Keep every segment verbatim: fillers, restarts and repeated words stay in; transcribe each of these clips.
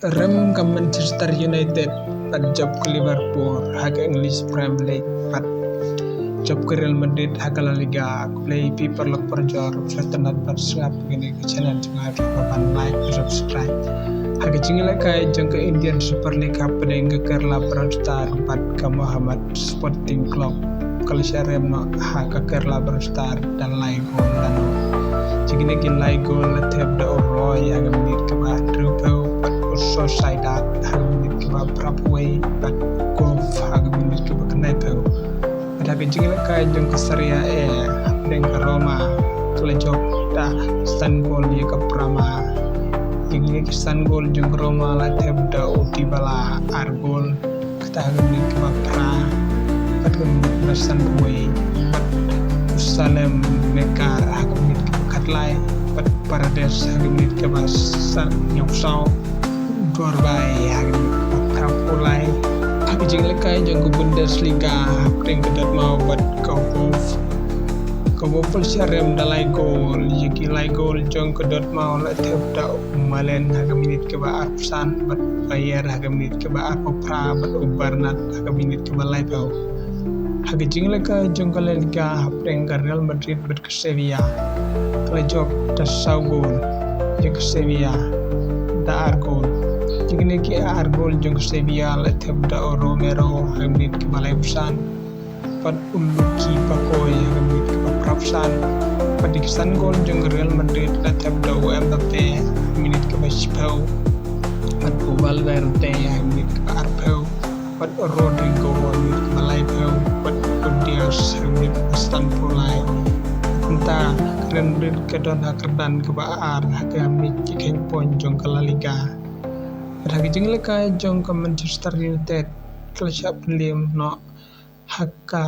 Rem ka Manchester United bad jop ka Liverpool ha ka English Premier League bad jop ka Real Madrid ha ka La Liga. Khublei phi paralok parajor, sngewtynnat bad sngap ïa kane ka channel jong nga, ban like, subscribe. Ha ka jingïalehkai jong ka Indian Super League hapdeng ka Kerala Brave Star bad ka Mohammedan Sporting Club, ka la shah rem noh ha ka Kerala Brave Star da lai gol lano. Jong kine ki lai gol la thep da u Roy ha ka minit kaba hynriewphew bad u Szoboszlai ha ka minit kaba phraphew wei bad u Goff ha ka minit kaba khyndaiphew. Bad ha ka jingïalehkai jong ka Serie A hapdeng ka Roma, ka la jop da san gol ïa ka Parma. Jong kine ki san gol jong ka Roma la thep da u Dybala ar gol, kata ha ka minit kaba phra, bad ka minit kaba sanphew wei, bad u Saelemaekers ha ka minit kaba khatlai, bad Paredes ha ka minit kaba sanphew saw, Depay ha ka minit kaba phraphew lai. Ha ka jingïalehkai jong ka Bundesliga hapdeng ka Dortmund bad ka Wolf, ka Wolf la shah rem da lai gol. Ïa ki lai gol jong ka Dortmund la thep da u Malen ha ka minit kaba arphew san, bad Payet ha ka minit kaba arphew phra, bad u Bernat ha ka minit kaba laiphew. Ha ka jingïalehkai jong ka La Liga hapdeng ka Real Madrid bad ka Sevilla, ka la jop da saw gol ïa ka Sevilla da ar gol. Jong kine ki ar gol jong ka Sevilla la thep da u Romero ha ka minit kaba laiphew san, bad u Luke Bakio ha ka minit kaba phraphew san. Bad ïa ki san gol jong ka Real Madrid la thep da u Mbappe ha ka minit kaba shiphew, bad u Valverde ha ka minit kaba arphew, bad u Rodrygo ha ka minit kaba laiphew, bad u Diaz ha ka minit kaba sanphew lai. Mynta ka Real Madrid ka don ha ka kyrdan kaba ar ha ka mej jingkheiñ point jong ka La Liga. Bad ha ka jingïalehkai jong ka Manchester United, ka la shah pynliem noh ha ka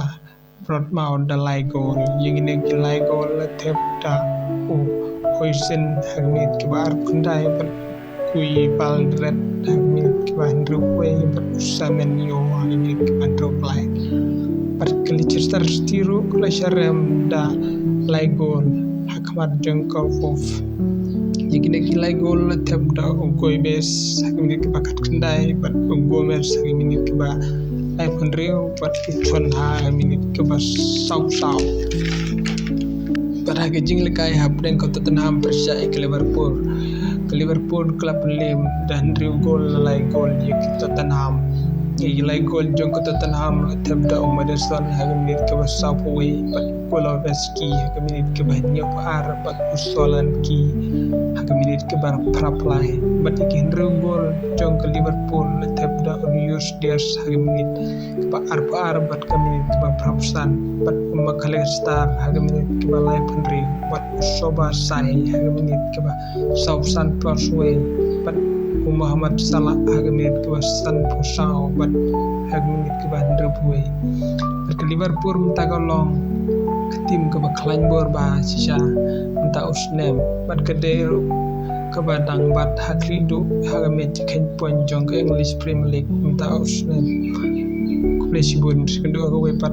Dortmund da lai gol. Ïa kine ki lai gol la thep da u Huijsen ha ka minit kaba arphew khyndai, bad u Guibaldoza ha ka minit kaba hynriewphew wei, bad u Semenyo ha ka minit kaba hynriewphew lai. Bad ka Leicester City ruh ka la shah rem da lai gol ha khmat jong ka Wolf. Ïa kine ki lai gol la thep da u Goives ha ka minit kaba khatkhyndai, bad u Gomez ha ka minit kaba laiphew hynriew, bad u Son ha ka minit kaba sawphew saw. Bad ha ka jingïalehkai hapdeng ka Tottenham pyrshah ïa ka Liverpool, ka Liverpool ka la pynliem da hynriew gol la lai gol ïa ka Tottenham. Ïa ki lai gol jong ka Tottenham la thep da u Maddison ha ka minit kaba sawphew wei, bad u Kulusevski ha ka minit kaba hynñiewphew ar, bad u Solanke ha ka minit kaba phraphew lai. Bad ïa ki hynriew gol jong ka Liverpool la thep da u Luis Diaz ha ka minit kaba arphew ar bad ka minit kaba phraphew san, bad u Mac Allister ha ka minit kaba laiphew hynriew, bad u Szoboszlai ha ka minit kaba sawphew san plus wei, bad u Mohamed Salah ha ka minit kaba sanphew saw, bad ha ka minit kaba hynriewphew wei. Bad ka Liverpool mynta ka long ka tim kaba khlaiñ bor ba shisha mynta u snem, bad ka dei ruh kaba dang bat ha khlieh duh ha ka mej jingkheiñ point jong ka English Premier League mynta u snem. Khublei shibun, sa ïakynduh ha kawei pat.